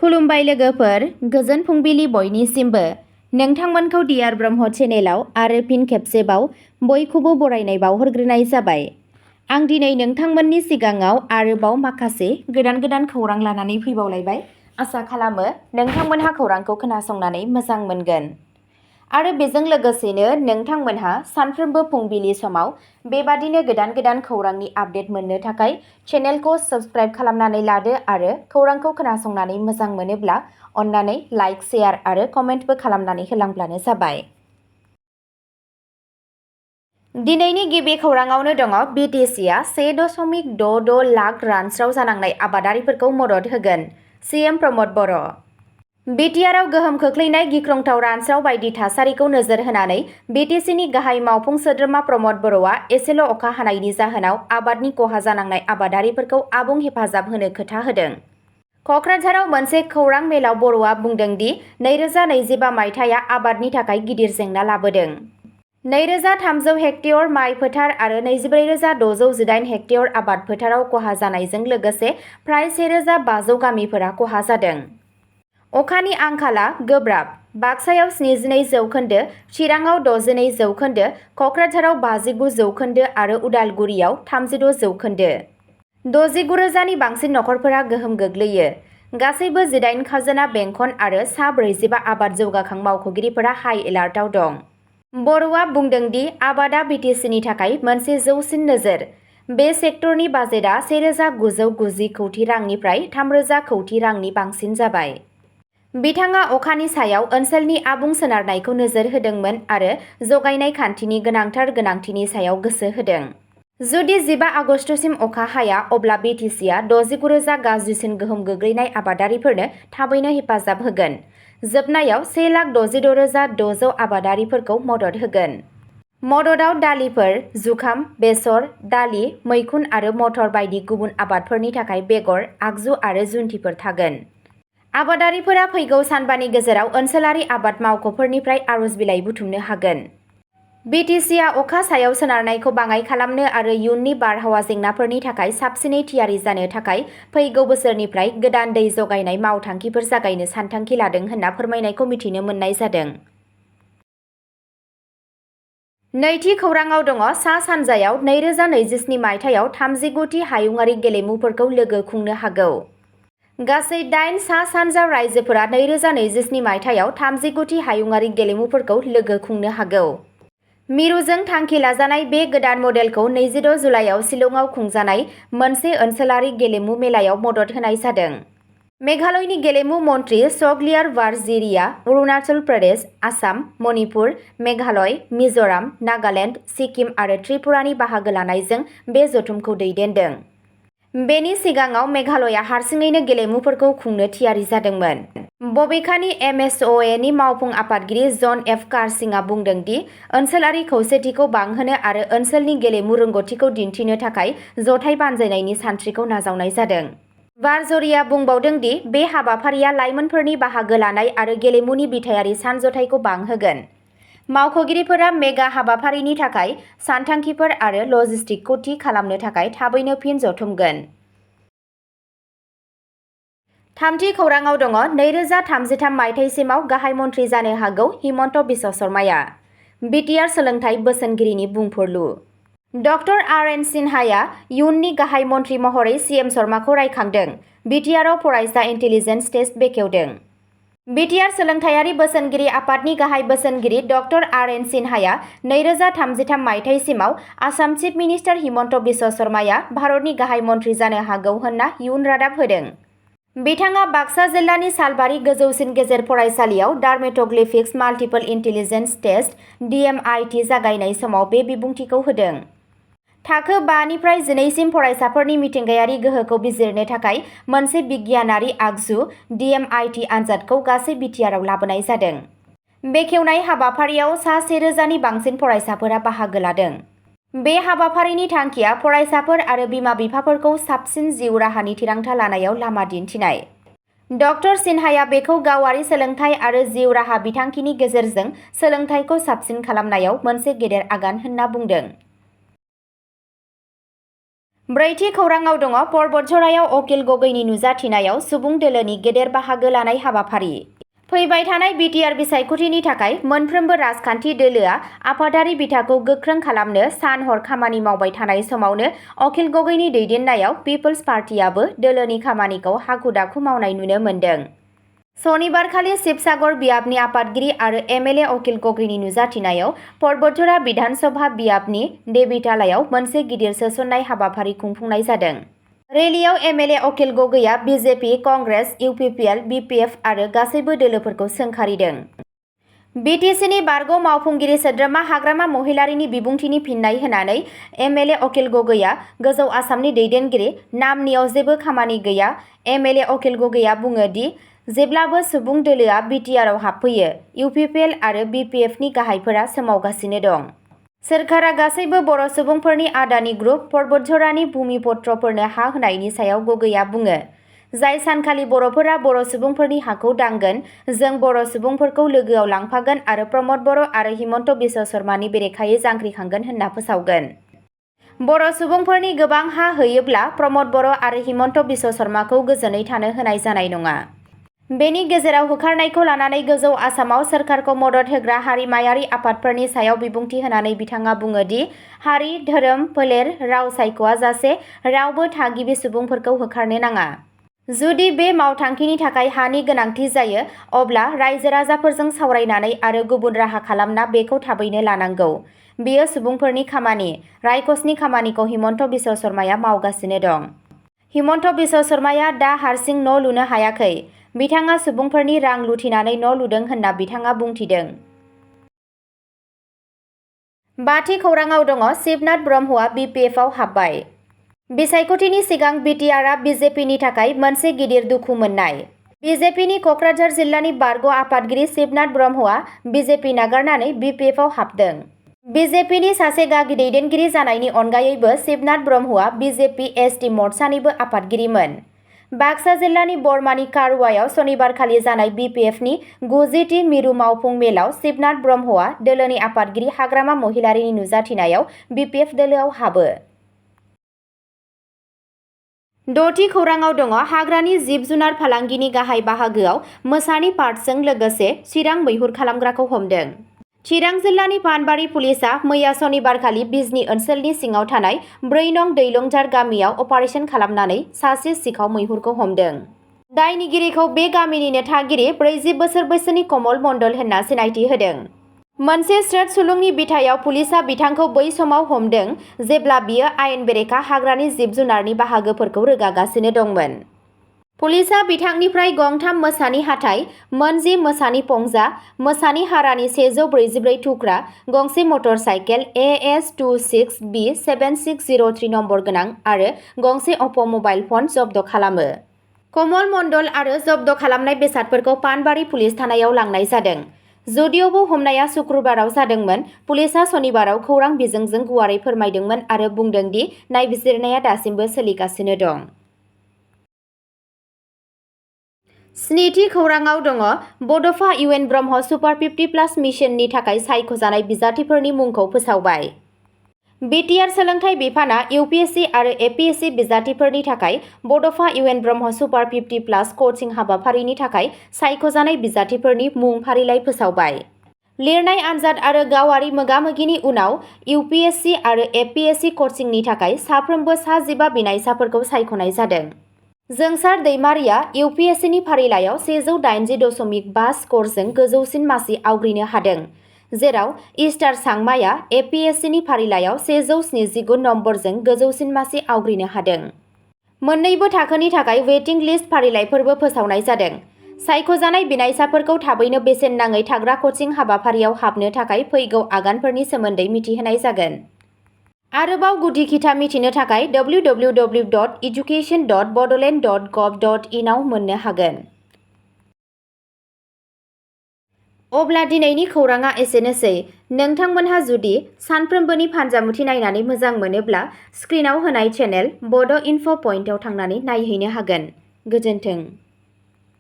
खुलुमबाय लोगोफोर, गोजोन फुंबिलि बयनिसिमबो। नोंथांमोनखौ डियार ब्रह्म चेनेलाव आरो फिन खेबसेबाव बयखौबो बरायनाय बावहरग्रोनाय जाबाय। आं दिनै नोंथांमोननि सिगाङाव आरोबाव माखासे गोदान खौरां लानानै फैबावलायबाय। आसा खालामो नोंथांमोनहा खौरांखौ खोनासंनानै मोजां मोनगोन। आरो बेजों लोगोसेनो नोंथांमोनहा सानफ्रोमबो फुंबिलि समाव बेबादिनो गोदान खौरांनि आपडेट मोननो थाखाय चेनेलखौ साबस्क्राइब खालामनानै लादो आरो खौरांखौ खोनासंनानै मोजां मोनोब्ला अन्नानै लाइक, शेयार आरो कमेन्टबो खालामनानै होलांब्लानो जाबाय। दिनैनि गिबि खौराङावनो दङ बिटिसिआ 1.66 लाख रानस्राव जानांनाय आबादारिफोरखौ मदद होगोन। सिएम प्रमद बर'। बिटिआरआव गोहोम खोख्लैनाय गिख्रंथाव रानस्राव बायदि थासारिखौ नोजोर होनानै बिटिसिनि गाहाय मावफुं सोद्रोमा प्रमद बर'आ एसेल' अखा हानायनि जाहोनाव आबादनि खहा जानांनाय आबादारिफोरखौ आबुं हेफाजाब होनो खोथा होदों। क'क्राझाराव मोनसे खौरां मेलाव बर'आ बुंदों दि 2025 मायथाइया आबादनि थाखाय गिदिर जेंना लाबोदों। 2300 हेक्टेयर माइ फोथार आरो 24,618 हेक्टेयर आबाद फोथाराव खहा जानायजों लोगोसे फ्राय 1500 गामिफोरा खहा जादों। अखानि आंखाला गोब्राब। बाक्सायाव 72%, चिराङाव 62%, क'क्राझाराव 59% आरो उदालगुरियाव 36%। 69,000नि बांसिन नखरफोरा गोहोम गोग्लैयो। गासैबो 18 खाजोना बेंखन आरो सा 45 आबाद जौगाखां मावख'गिरिफोरा हाइ एलार्टआव दं। बर'आ बुंदों दि आबादा बिटिसिनि थाखाय मोनसे जौसिन नोजोर। बे सेक्टरनि बाजेटआ 1,990 कौटि रांनिफ्राय 3,000 कौटि रांनि बांसिन जाबाय। बिथाङा अखानि सायाव ओनसोलनि आबुं सोनारनायखौ नोजोर होदोंमोन आरो जगायनाय खान्थिनि गोनांथिनि सायाव गोसो होदों। जुदि 15 आगस्तसिम अखा हाया अब्ला बिटिसिआ 69,000 गाज्रिसिन गोहोम गोग्लैनाय आबादारिफोरनो थाबैनो हेफाजाब होगोन। जोबनायाव 1,66,600 आबादारिफोरखौ मदद होगोन। मददआव दालिफोर, जुखाम, बेसर, दालि, मैखुन आरो मटर बायदि गुबुन आबादफोरनि थाखाय बेगर, आगजु आरो जुन्थिफोर थागोन। आबादारिफोरा फैगौ सानबानि गेजेराव ओनसोलारि आबाद मावख'फोरनिफ्राय आर'ज बिलाइ बुथुमनो हागोन। बिटिसिआ अखा सायाव सोनारनायखौ बाङाइ खालामनो आरो इयुननि बारहावा जेंनाफोरनि थाखाय साबसिनै थियारि जानो थाखाय फैगौ बोसोरनिफ्राय गोदान दै जगायनाय मावथांखिफोर जागायनो सानथांखि लादों होनना फोरमायनायखौ मिथिनो मोननाय जादों। नैथि खौराङाव दङ सा-सानजायाव 2027 मायथाइयाव 39थि हायुंआरि गेलेमुफोरखौ लोगो खुंनो हागौ। गासै 8 सा-सानजा रायजोफोरा 2027 मायथाइयाव 39थि हायुंआरि गेलेमुफोरखौ लोगो खुंनो हागौ। मिरुजों थांखि लाजानाय बे गोदान मडेलखौ 26 जुलाइआव शिलंआव खुंजानाय मोनसे ओनसोलारि गेलेमु मेलायाव मदद होनाय जादों। मेघालयनि गेलेमु मन्थ्रि सग्लियार वारजिरिआ अरुणाचल प्रदेश, आसाम, मणिपुर, मेघालय, मिज'राम, नागालेन्ड, सिक्किम आरो त्रिपुरानि बाहागो लानायजों बे जथुमखौ दैदेनदों। बेनि सिगाङाव मेघालयआ हारसिङैनो गेलेमुफोरखौ खुंनो थियारि जादोंमोन। बबेखानि एमएसअएनि मावफुं आफादगिरि जन एफ कारसिंआ बुंदों दि ओनसोलारि खौसेथिखौ बांहोनो आरो ओनसोलनि गेलेमु रोंग'थिखौ दिन्थिनो थाखाय जथाय बानजायनायनि सानस्रिखौ नाजावनाय जादों। वारज'रिआ बुंबावदों दि बे हाबाफारिया लाइमोनफोरनि बाहागो लानाय आरो गेलेमुनि बिथायारि सानज'थायखौ बांहोगोन। मावख'गिरिफोरा मेगा हाबाफारिनि थाखाय सानथांखिफोर आरो लजिस्टिकखौ थि खालामनो थाखाय थाबैनो फिन जथुमगोन। थामथि खौराङाव दङ 2033 मायथाइसिमाव गाहाय मन्थ्रि जानो हागौ हिमन्त बिश्व शर्माया। बिटिआर सोलोंथाइ बोसोनगिरिनि बुंफुरलु। Doctor R N. सिन्हाया इयुननि गाहाय मन्थ्रि महरै सिएम शर्माखौ रायखांदों। बिटिआरआव फरायसा इन्टेलिजेन्स टेस्ट बेखेवदों। बिटिआर सोलोंथायारि बोसोनगिरि आफादनि गाहाय बोसोनगिरि डक्टर आर.एन. सिन्हाया 2033 मायथाइसिमाव आसाम चिफ मिनिस्टार हिमन्त बिश्व शर्माया भारतनि गाहाय मन्थ्रि जानो हागौ होनना इयुन रादाब होदों। बिथाङा बाक्सा जिल्लानि सालबारि गोजौसिन गेजेर फरायसालियाव डार्मेट'ग्लिफिक्स माल्टिपल इन्टेलिजेन्स टेस्ट (DMIT) जागायनाय समाव बे बिबुंथिखौ होदों। थाखो 5 निफ्राय 12 सिम फरायसाफोरनि मिथिंगायारि गोहोखौ बिजिरनो थाखाय मोनसे बिगियानारि आगजु DMIT आनजादखौ गासै बिटिआरआव लाबोनाय जादों। बेखेवनाय हाबाफारियाव सा 1,000नि बांसिन फरायसाफोरा बाहागो लादों। बे हाबाफारिनि थांखिया फरायसाफोर आरो बिमा-बिफाफोरखौ साबसिन जिउ राहानि थिरांथा लानायाव लामा दिन्थिनाय। डक्टर सिन्हाया बेखौ गावारि सोलोंथाइ आरो जिउ राहा बिथांखिनि गेजेरजों सोलोंथाइखौ साबसिन खालामनायाव मोनसे गेदेर आगान होनना बुंदों। ब्रैथि खौराङाव दङ पर्बतझरायाव अकिल गगैनि नुजाथिनायाव सुबुं दोलोनि गेदेर बाहागो लानाय हाबाफारि। फैबाय थानाय बिटिआर बिसायख'थिनि थाखाय मोनफ्रोमबो राजखान्थि दोलोआ आफादारि बिथाखौ गोख्रों खालामनो सान-हर खामानि मावबाय थानाय समावनो अकिल गगैनि दैदेननायाव पिपल्स पार्टियाबो दोलोनि खामानिखौ हाखु-दाखु मावनाय नुनो मोन्दों। सनिबारखालि शिबसागर बियाबनि आफादगिरि आरो एमएलए अकिल गगैनि नुजाथिनायाव पर्बतझरा बिधानसभा बियाबनि देबितालायाव मोनसे गिदिर सोसननाय हाबाफारि खुंफुंनाय जादों। रेलियाव एमएलए अकिल गगैआ बिजेपि, कंग्रेस, इउपिपिएल, बिपिएफ आरो गासैबो दोलोफोरखौ सोंखारिदों। बिटिसिनि बारग' मावफुंगिरि सोद्रोमा हाग्रामा महिलारिनि बिबुंथिनि फिननाय होनानै एमएलए अकिल गगैआ गोजौ आसामनि दैदेनगिरि नामनियाव जेबो खामानि गैया। एमएलए अकिल गगैआ बुङो दि जेब्लाबो सुबुं दोलोआ बिटिआरआव हाबफैयो, इउपिपिएल आरो बिपिएफनि गाहायफोरा सोमावगासिनो दं। सोरखारा गासैबो बर' सुबुंफोरनि आदानि ग्रुप पर्बतझरानि भुमिपत्रफोरनो हा होनायनि सायाव गगैआ बुङो। जाय सानखालि बर'फोरा बर' सुबुंफोरनि हाखौ दांगोन, जों बर' सुबुंफोरखौ लोगोआव लांफागोन आरो प्रमद बर' आरो हिमन्त बिश्व शर्मानि बेरेखायै जांख्रिखांगोन होनना फोसावगोन। बर' सुबुंफोरनि गोबां हा होयोब्ला प्रमद बर' आरो हिमन्त बिश्व शर्माखौ गोजोनै थानो होनाय जानाय नङा। बेनि गेजेराव होखारनायखौ लानानै गोजौ आसामाव सोरखारखौ मदद होग्रा हारिमायारि आफादफोरनि सायाव बिबुंथि होनानै बिथाङा बुङो दि हारि, धोरोम, फोलेर, राव सायख'आजासे रावबो थागिबि सुबुंफोरखौ होखारनो नाङा। जुदि बे मावथांखिनि थाखाय हानि गोनांथि जायो, अब्ला रायजो-राजाफोरजों सावरायनानै आरो गुबुन राहा खालामना बेखौ थाबैनो लानांगौ। बेयो सुबुंफोरनि खामानि। रायखसनि खामानिखौ हिमन्त बिश्व शर्माया मावगासिनो दं। हिमन्त बिश्व शर्माया दा हारसिं न' लुनो हायाखै। बिथाङा सुबुंफोरनि रां लुथिनानै न' लुदों होनना बिथाङा बुंथिदों। बाथि खौराङाव दङ शिबनाथ ब्रह्मआ बिपिएफआव हाबबाय। बिसायख'थिनि सिगां बिटिआरआ बिजेपिनि थाखाय मोनसे गिदिर दुखु मोननाय। बिजेपिनि क'क्राझार जिल्लानि बारग' आफादगिरि शिबनाथ ब्रह्मआ बिजेपि नागारनानै बिपिएफआव हाबदों। बिजेपिनि सासे गागि दैदेनगिरि जानायनि अनगायैबो शिबनाथ ब्रह्मआ बिजेपि एसटि मर्चानिबो आफादगिरिमोन। बाक्सा जिल्लानि बरमानि कारुवायाव सनिबारखालि जानाय बिपिएफनि 90थि मिरु मावफुं मेलाव शिबनाथ ब्रह्मआ दोलोनि आफादगिरि हाग्रामा महिलारिनि नुजाथिनायाव बिपिएफ दोलोआव हाबो। द'थि खौराङाव दङ हाग्रानि जिब-जुनार फालांगिनि गाहाय बाहागोआव मोसानि पार्टजों लोगोसे चिरां मैहुर खालामग्राखौ हमदों। चिरां जिल्लानि पानबारि पुलिसआ मैया सनिबारखालि बिजनी ओनसोलनि सिङाव थानाय 4 नं दैलंझार गामियाव अपारेसन खालामनानै सासे सिखाव मैहुरखौ हमदों। दायनिगिरिखौ बे गामिनिनो थागिरि 40 बोसोर बैसोनि कमल मण्डल होनना सिनायथि होदों। मोनसे स्रोत सुलुंनि बिथायाव पुलिसआ बिथांखौ बै समाव हमदों जेब्ला बियो आयेन बेरेखा हाग्रानि जिब-जुनारनि बाहागोफोरखौ रोगागासिनो दंमोन। पुलिसआ बिथांनिफ्राय गंथाम मोसानि हाथाइ, मोन10 मोसानि पंजा, मोसानि हारानि 144 थुख्रा, गंसे मटर साइकेल AS26B7603 नम्बर गोनां आरो गंसे अप्प' मबाइल फन जब्द खालामो। कमल मण्डल आरो जब्द खालामनाय बेसादफोरखौ पानबारि पुलिस थानायाव लांनाय जादों। जदिउबो हमनाया सुक्रुबाराव जादोंमोन, पुलिसआ सनिबाराव खौरां बिजोंजों गुवारै फोरमायदोंमोन आरो बुंदों दि नायबिजिरनाया दासिमबो सोलिगासिनो दं। स्निथि खौराङाव दङ बड'फा इउएन ब्रह्म सुपार 50+ मिशननि थाखाय सायख'जानाय बिजाथिफोरनि मुंखौ फोसावबाय। बिटिआर सोलोंथाइ बिफानआ इउपिएससि आरो एपिएससि बिजाथिफोरनि थाखाय बड'फा इउएन ब्रह्म सुपार 50+ कचिं हाबाफारिनि थाखाय सायख'जानाय बिजाथिफोरनि मुं फारिलाइ फोसावबाय। लिरनाय आनजाद आरो गावारि मोगा-मोगिनि उनाव इउपिएससि आरो एपिएससि कचिंनि थाखाय साफ्रोमबो सा 15 बिनायसाफोरखौ सायख'नाय जादों। जोंसार दैमारिया इउपिएससिनि फारिलाइयाव 180.5 स्करजों गोजौसिन मासि आवग्रिनो हादों, जेराव इस्टार सांमाया एपिएससिनि फारिलाइयाव 179 नम्बरजों गोजौसिन मासि आवग्रिनो हादों। मोन्नैबो थाखोनि थाखाय वेटिं लिस्ट फारिलाइफोरबो फोसावनाय जादों। सायख'जानाय बिनायसाफोरखौ थाबैनो बेसेन नाङै थाग्रा कचिं हाबाफारियाव हाबनो थाखाय फैगौ आगानफोरनि सोमोन्दै मिथिहोनाय जागोन। आरोबाव गुदि खिथा मिथिनो थाखाय www.education.bodoland.gov.in आव मोननो हागोन। अब्ला दिनैनि खौराङा एसेनोसै। नोंथांमोनहा जुदि सानफ्रोमबोनि फानजामुथि नायनानै मोजां मोनोब्ला स्क्रिनाव होनाय चेनेल बड' इनफ' पइन्टआव थांनानै नायहैनो हागोन। गोजोन्थों।